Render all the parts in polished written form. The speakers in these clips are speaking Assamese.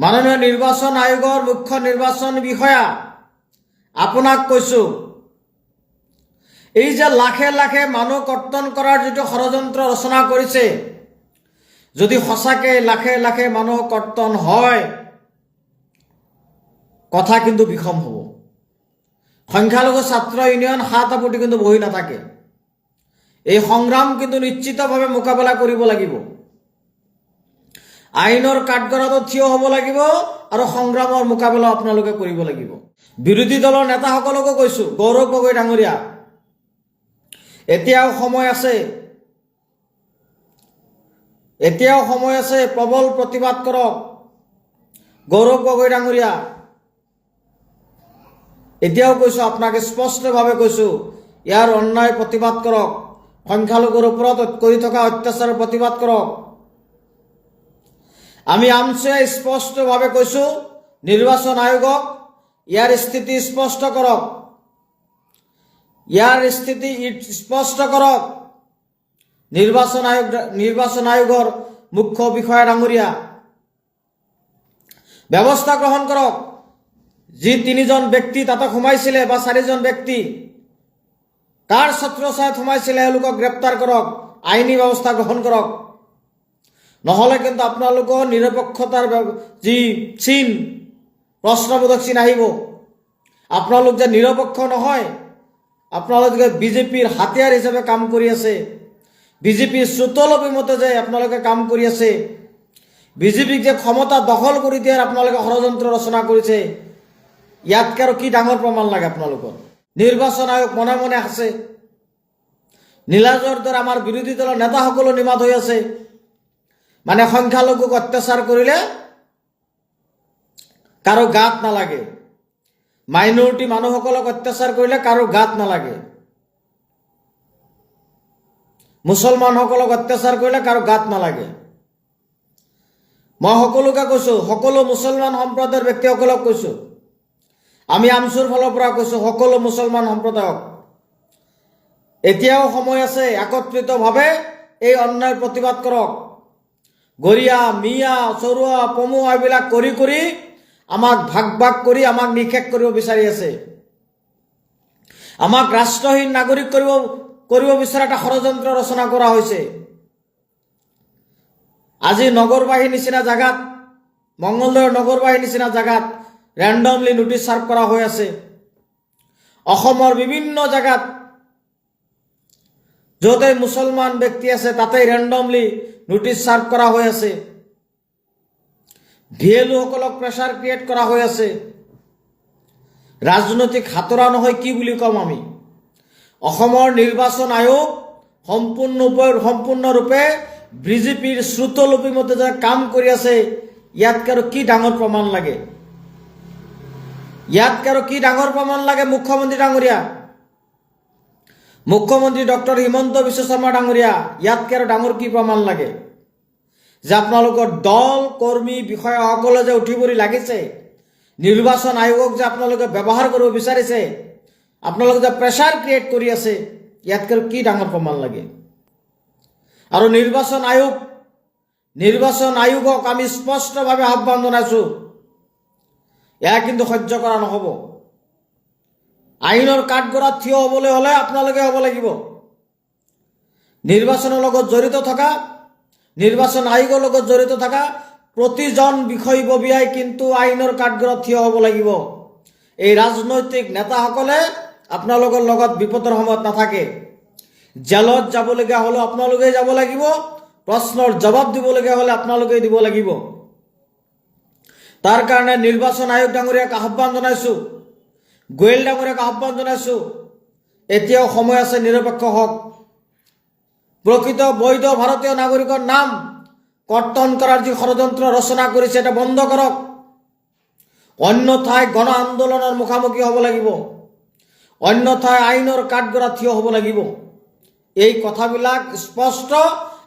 মাননীয় নিৰ্বাচন আয়োগৰ মুখ্য নিৰ্বাচন বিষয়া, আপোনাক কৈছো, এই যে লাখে লাখে মানুহ কৰ্তন কৰাৰ যিটো ষড়যন্ত্ৰ ৰচনা কৰিছে, যদি সঁচাকে লাখে লাখে মানুহ কৰ্তন হয়, কথা কিন্তু বিষম হ'ব। সংখ্যালঘু ছাত্ৰ ইউনিয়ন হাত সাৱটি কিন্তু বহি নাথাকে। এই সংগ্ৰাম কিন্তু নিশ্চিতভাৱে মোকাবিলা কৰিব লাগিব। আইনৰ কাঠগড়াতো থিয় হ'ব লাগিব আৰু সংগ্ৰামৰ মোকাবিলা আপোনালোকে কৰিব লাগিব। বিৰোধী দলৰ নেতাসকলকো কৈছো, গৌৰৱ গগৈ ডাঙৰীয়া, এতিয়াও সময় আছে, এতিয়াও সময় আছে, প্ৰবল প্ৰতিবাদ কৰক। গৌৰৱ গগৈ ডাঙৰীয়া, এতিয়াও কৈছো আপোনাক, স্পষ্টভাৱে কৈছো, ইয়াৰ অন্যায় প্ৰতিবাদ কৰক। সংখ্যালঘুৰ ওপৰত কৰি থকা অত্যাচাৰৰ প্ৰতিবাদ কৰক। আমি আমছুৱে স্পষ্টভাৱে কৈছো নিৰ্বাচন আয়োগক, ইয়াৰ স্থিতি স্পষ্ট কৰক, ইয়াৰ স্থিতি স্পষ্ট কৰক। নিৰ্বাচন আয়োগ, নিৰ্বাচন আয়োগৰ মুখ্য বিষয়া ডাঙৰীয়া, ব্যৱস্থা গ্ৰহণ কৰক। যি তিনিজন ব্যক্তি তাতে সোমাইছিলে বা চাৰিজন ব্যক্তি কাৰ ছত্ৰছায়াত সোমাইছিলে, এওঁলোকক গ্ৰেপ্তাৰ কৰক, আইনী ব্যৱস্থা গ্ৰহণ কৰক। নহ'লে কিন্তু আপোনালোকৰ নিৰপেক্ষতাৰ যি চিন, প্ৰশ্নবোধক চিন আহিব। আপোনালোক যে নিৰপেক্ষ নহয়, আপোনালোকে বিজেপিৰ হাতিয়াৰ হিচাপে কাম কৰি আছে, বিজেপিৰ শ্ৰুতলিপি মতে যে আপোনালোকে কাম কৰি আছে, বিজেপিক যে ক্ষমতা দখল কৰি দিয়াৰ আপোনালোকে ষড়যন্ত্ৰ ৰচনা কৰিছে, ইয়াতকৈ আৰু কি ডাঙৰ প্ৰমাণ লাগে আপোনালোকৰ? নিৰ্বাচন আয়োগ মনে মনে আছে। নিলাজৰ দৰে আমাৰ বিৰোধী দলৰ নেতাসকলো নিমাত হৈ আছে। মানে সংখ্যালঘুক অত্যাচাৰ কৰিলে কাৰো গাত নালাগে, মাইনৰিটি মানুহসকলক অত্যাচাৰ কৰিলে কাৰো গাত নালাগে, মুছলমানসকলক অত্যাচাৰ কৰিলে কাৰো গাত নালাগে। মই সকলোকে কৈছোঁ, সকলো মুছলমান সম্প্ৰদায়ৰ ব্যক্তিসকলক কৈছোঁ, আমি আমচুৰ ফালৰ পৰা কৈছোঁ সকলো মুছলমান সম্প্ৰদায়ক, এতিয়াও সময় আছে, একত্ৰিতভাৱে এই অন্যায়ৰ প্ৰতিবাদ কৰক। গৰীয়া, মিয়া, চৰুৱা, পমুৱা এইবিলাক কৰি কৰি আমাক ভাগ ভাগ কৰি আমাক নিঃশেষ কৰিব বিচাৰি আছে। আমাক ৰাষ্ট্ৰহীন নাগৰিক কৰিব বিচৰা এটা ষড়যন্ত্ৰ ৰচনা কৰা হৈছে। আজি নগৰবাহী নিচিনা জেগাত, মংগলদৈৰ নগৰবাহী নিচিনা জেগাত ৰেণ্ডমলি নটিচ চাৰ্ভ কৰা হৈ আছে। অসমৰ বিভিন্ন জেগাত য'তে মুছলমান ব্যক্তি আছে, তাতেই ৰেণ্ডমলি নটিচ চাৰ্ভ কৰা হৈ আছে। ভিএলঅ'সকলক প্ৰেছাৰ ক্ৰিয়েট কৰা হৈ আছে। ৰাজনৈতিক হাতোৰা নহয়, কি বুলি ক'ম আমি? অসমৰ নিৰ্বাচন আয়োগ সম্পূৰ্ণৰূপে বিজেপিৰ শ্ৰুতলিপি মতে যে কাম কৰি আছে, ইয়াতকৈ আৰু কি ডাঙৰ প্ৰমাণ লাগে? ইয়াতকৈ আৰু কি ডাঙৰ প্ৰমাণ লাগে? মুখ্যমন্ত্ৰী ডাঙৰীয়া, মুখ্যমন্ত্ৰী ডক্টৰ হিমন্ত বিশ্ব শৰ্মা ডাঙৰীয়া, ইয়াতকৈ আৰু ডাঙৰ কি প্ৰমাণ লাগে যে আপোনালোকৰ দল কৰ্মী বিষয়াসকলে যে উঠি পৰি লাগিছে, নিৰ্বাচন আয়োগক যে আপোনালোকে ব্যৱহাৰ কৰিব বিচাৰিছে, আপোনালোকে যে প্ৰেছাৰ ক্ৰিয়েট কৰি আছে, ইয়াতকৈ আৰু কি ডাঙৰ প্ৰমাণ লাগে? আৰু নিৰ্বাচন আয়োগক আমি স্পষ্টভাৱে আহ্বান জনাইছোঁ, এয়া কিন্তু সহ্য কৰা নহ'ব। আইনৰ কাঠগড়াত থিয় হ'বলৈ হ'লে আপোনালোকে হ'ব লাগিব। নিৰ্বাচনৰ লগত জড়িত থকা, নিৰ্বাচন আয়োগৰ লগত জড়িত থকা প্ৰতিজন বিষয়ববীয়াই কিন্তু আইনৰ কাঠগড়াত থিয় হ'ব লাগিব। এই ৰাজনৈতিক নেতাসকলে আপোনালোকৰ লগত বিপদৰ সময়ত নাথাকে। জেলত যাবলগীয়া হ'লেও আপোনালোকেই যাব লাগিব, প্ৰশ্নৰ জবাব দিবলগীয়া হ'লে আপোনালোকেই দিব লাগিব। তাৰ কাৰণে নিৰ্বাচন আয়োগ ডাঙৰীয়াক আহ্বান জনাইছোঁ, গোৱেল ডাঙৰীয়াক আহ্বান জনাইছোঁ, এতিয়াও সময় আছে, নিৰপেক্ষ হওক। প্ৰকৃত বৈধ ভাৰতীয় নাগৰিকৰ নাম কৰ্তন কৰাৰ যি ষড়যন্ত্ৰ ৰচনা কৰিছে, এটা বন্ধ কৰক। অন্যথাই গণ আন্দোলনৰ মুখামুখি হ'ব লাগিব, অন্যথাই আইনৰ কাঠগড়াত থিয় হ'ব লাগিব। এই কথাবিলাক স্পষ্ট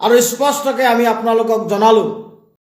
আৰু স্পষ্টকৈ আমি আপোনালোকক জনালোঁ।